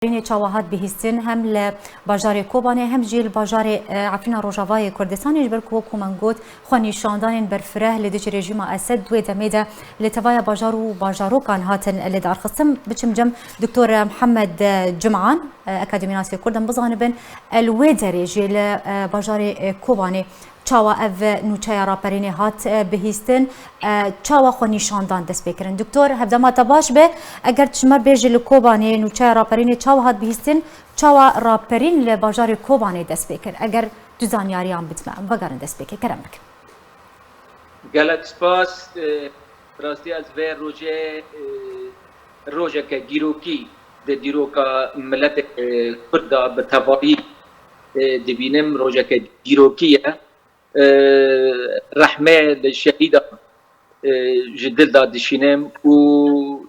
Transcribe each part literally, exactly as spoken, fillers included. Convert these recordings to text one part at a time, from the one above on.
Rînê çawa hat bihîstin, hem li bajarê Kobanê, hem jî li bajarê, e, Efrîna Rojavayê Kurdistanê, ji ber ku, wekû me got, xwenîşandanên berfireh li dijî rejîma Esed di wê demê de li tevaya bajar û bajarokan hatin lidarxistin. Biçim cem Doktor Mihemed Cum'an, e, akademînasê Kurd in bizanibin, e, li wê derê jî li, e, bajarê, e, Kobanê çawa ev nûçeya raperînê hat, e, bihîstin, e, çawa xwe nîşandan dest pê kirin? Doktor, hevdema te baş be, eger tu ji me bêjî li Kobanê nûçeya raperînê çawa hat bihîstin, çawa raperîn li bajarê Kobanê dest pê kir? Eger tu zanyariyan bidî me, em vegerin dest pê kê, kerem bike. Gelek spas. E, bi rastî ez vê rojê, e, rojeke dîrokî di dîroka miletê, e, Kurd de bi tevayî, e, dibînim, rojeke dîrokî ye. E, rehmê li şehîdan, e, ji dil de dişînim û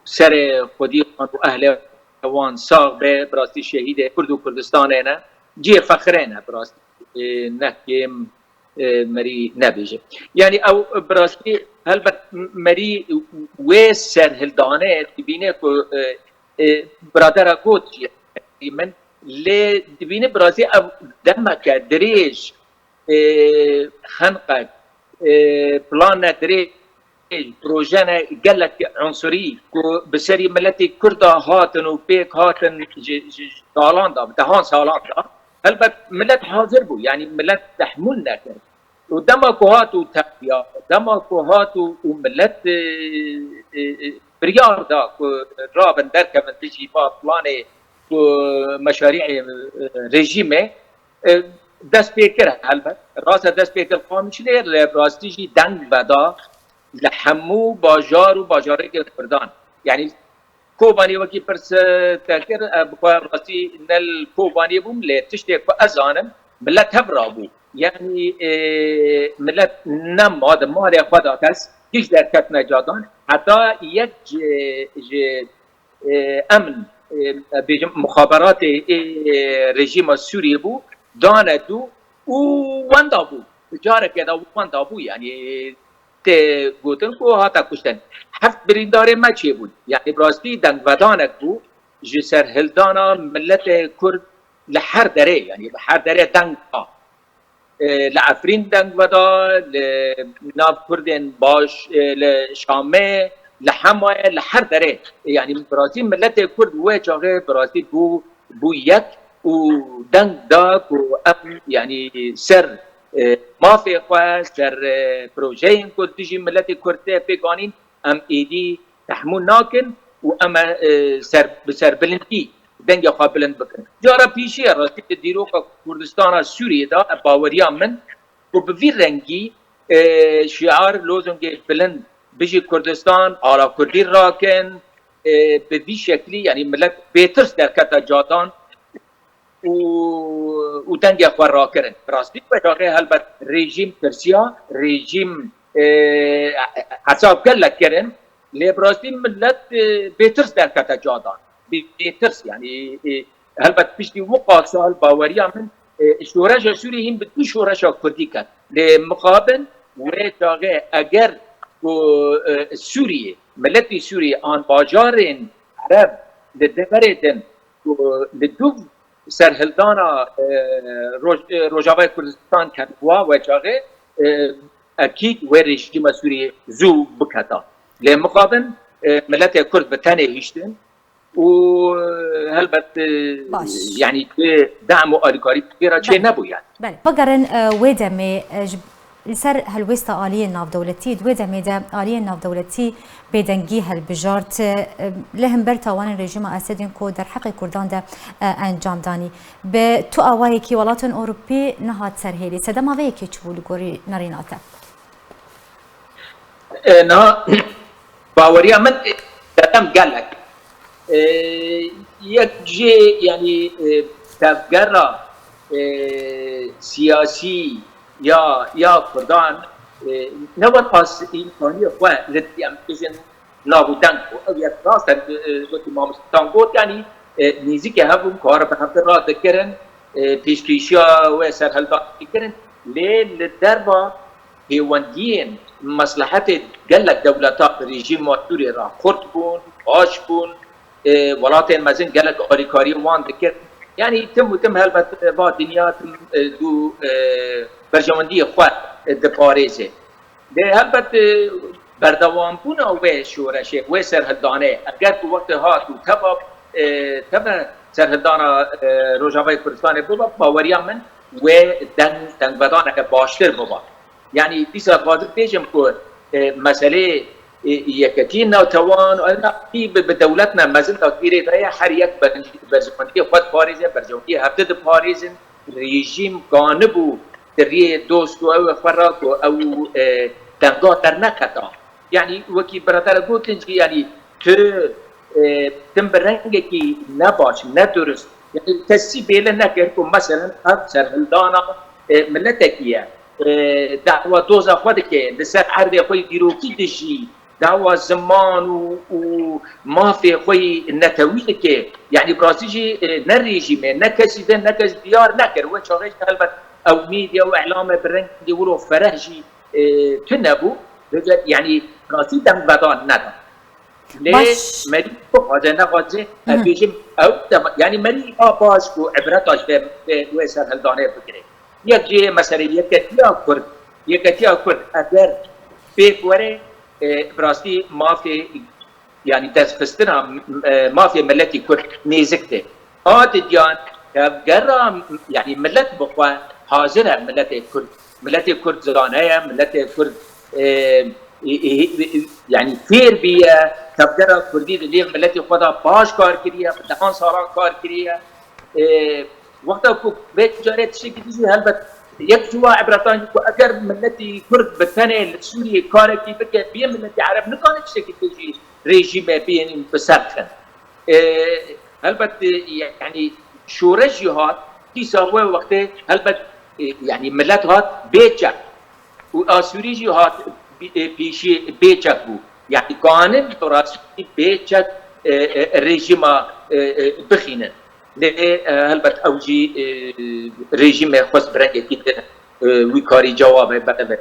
serê xwedî wan û ehlê wan sax be. Bi rastî şehîdê Kurd û Kurdistanê ne. Cihê fexrê ne bi rastî. E, ne kêm, e, merî nebêje. Yanî ew bi rastî helbet merî wê serhildanê dibîne ku, e, e, biradera got jî min lê dibîne bi rastî ev demeke dirêj, e, xenqek, e, plane dirêj, projene gelek unsurî ku bi serî miletê Kurda hatin û pêk hatin ji, ji, ji salan de, dehan salan de, helbet milet hazir bû, yanî milet tehmûl nekir. Û dema ku hat û teqiya, dema ku hat û, û milet, e, e, e, biryar da ku rabin derkevin dijî va planê ku meşarîê, e, rejîmê, e, dest pê kir helbet. Rast e, dest pê kir Qamişlê, lê bi rastî jî deng veda li hemû bajar û bajarêkên Kurdan. Yanî Kobanê wekî pirs, e, te kir, e, bi xwe rastî ne li Kobanê bûm, lê tiştê ku ez zanim, milet hev rabû. Yanî, e, milet nema di malê xwe de kes, hiç derketine cadan. Heta yek ji, ji, e, emn, e, bêjim, muxaberatê, e, rejîma Sûriyê bû, dane dû û wenda bû. Careke de wenda bû, yanî tê gotin ku hate kuştin. Heft birîndarê me çêbûn. Yanî bi rastî dengvedanek bû ji serhildana miletê Kurd li her derê, yanî li her derê deng da. E, li Efrîn deng veda, li nav Kurdên baş, e, li Şamê, li Hemayê, li her derê. E, yanî bi rastî miletê Kurd wê çaxê bi rastî bû, bû yek û deng da ku em, yanî ser, e, mafê xwe, ser, e, projeyên ku dijî miletê Kurd tê pêk anîn, em êdî tehmûl nakin û em, e, ser, bi serbilindî dengê xwe bilind bikin. Cara pîşî ye rastî di dîroka Kurdistana Sûriyê de, e, baweriya min ku bi vî rengî, e, şiar, lozongê bilind, "Bijî Kurdistan, ala Kurdî rakin", e, bi vî şeklî, yanî milet bêtirs derkete cadan û, û dengê xwe rakirin. Bi rastî wê çaxê helbet rejîm tirsiya, rejîm, e, hesab gelek kirin, lê bi rastî milet, e, bêtirs derkete cadan. Bê-, bêtirs, yanî, e, helbet piştî wiqas sal baweriya min, e, şoreşa Sûriyê hîn bi du şoreşa Kurdî ket. Lê mixabin wê çaxê eger ku, e, Sûriyê, miletî Sûriyê an bajarên Ereb li deverê din ku li du serhildana, e, Roj-, e, Rojavayê Kurdistan ket wa wê çaxê, e, ekîd wê rejîma Sûriyê zû biketa. Lê mixabin, e, miletê Kurd bi tenê hiştin û, e, helbet, e, Baş. yanî tu dem û alîkarî pê re çê Belê. nebû yani. Belê. Bigerin, e, wê demê, e, ji Li ser helwêsta aliyên navdewletî, di wê demê de aliyên navdewletî bêdengî hilbijart, e, li hember tawanên rejîma Esedên ku derheqê Kurdan de, e, encam danî. Bi tu awayekî welatên Ewropî nehat ser hêlî. Sedema vê yekê çi bû li gorî nerîna te? E, niha baweriya min, e, sedem gelek. E, yek jê, yanî, e, tevgera, e, siyasî ya, ya Kurdan, e, ne wek as îmkaniyê xwe li, em bêjin, nav û deng bû. Ew yek rast e, e, wekî mamoste Tan got, yanî, e, nêzîkê hev bûn, kar bi hev de radikirin, e, pêşkêşiya wê serhildanê dikirin. Lê li derva pêwendiyên meslehetê gelek dewleta bi rejîma Sûriyê re xurt bûn, baş bûn. e, welatên mezin gelek alîkariyê wan dikir. Yanî tim û tim helbet va dinya tim, e, dû, e, berjewendiyê xwe, e, diparêze. Lê helbet, e, berdewambûna wê şoreşê, wê serhildanê, eger ku wextê hat û teva, e, teve serhildana, e, Rojavayê Kurdistanê bibe, baweriya min wê deng, dengvedaneke baştir bibe. Yanî dîsa dixwazim bêjim ku, e, meseleyê, e, yeketiyên navtewan, e, na, bi, bi dewlet ne mezin de vîrê de ye, her yek ber-, berjewendiyê xwe diparêze, berjewendiyê hevdi diparêzin, rejîm ganibû di riyê dost û ew xwe re ku ew, e, denga derneqeta. Yanî wekî biradere gotin jî, yanî tu, e, tim bi rengekî nebaş, nedurist. Yanî kesî bêle nekir ku meselen ev serhildana, e, miletekî ye. E, dawa doza xwe dike, li ser erdê xwe yê dîrokî dijî, dawa ziman û, û mafê xwe yê netewî dike. Yanî bi rastî jî, e, ne rejîmê, ne kesî din, ne kes diyar nekir. Wê çaxê jî helbet ew medya û îlamê bi rengê wilo fereh jî, e, tune bû. Vêce, yanî rastî dengvedan neda. Lê Baş. Merî bixwaze nexwaze, Hı hı. ez bêjim ew dema, yanî merî a baş ku ibreta ji vê, vê, wê serhildanê bigire. Yek jê mesele yeketiya Kurd, yeketiya Kurd eger pêk were, e, bi rastî mafê, yanî destxistina, e, mafê miletî Kurd nêzik tê. A didiyan tevgera, yanî milet bi xwe hazir e, miletê Kurd. Miletê Kurd zane ye, miletê Kurd, e, e, e, e, yanî fêr bîye, tevgera Kurdî di nêv miletê xwe de baş kar kiriye, bi dehan salan kar kiriye. E, wexta ku vê carê tiştekî din jî helbet yek ji wa ibretan jî ku eger miletî Kurd bi tenê li Sûriyê karekî bike, bê miletî Ereb nikane tiştekî din jî rejîmê bênin bi ser bixin. E, helbet, e, yanî şoreş jî hat, dîsa wê wextê helbet, e, yanî milet hat bê çek. Û Asûrî jî hat bi-, e, pêşî bê çek bû. Yanî kanin bi rastî bê çek, e, e, rejîma, e, e, bixînin. Lê, e, helbet ew jî, e, rejîmê xwest bi rengekî din, e, wî karî cewabê bede.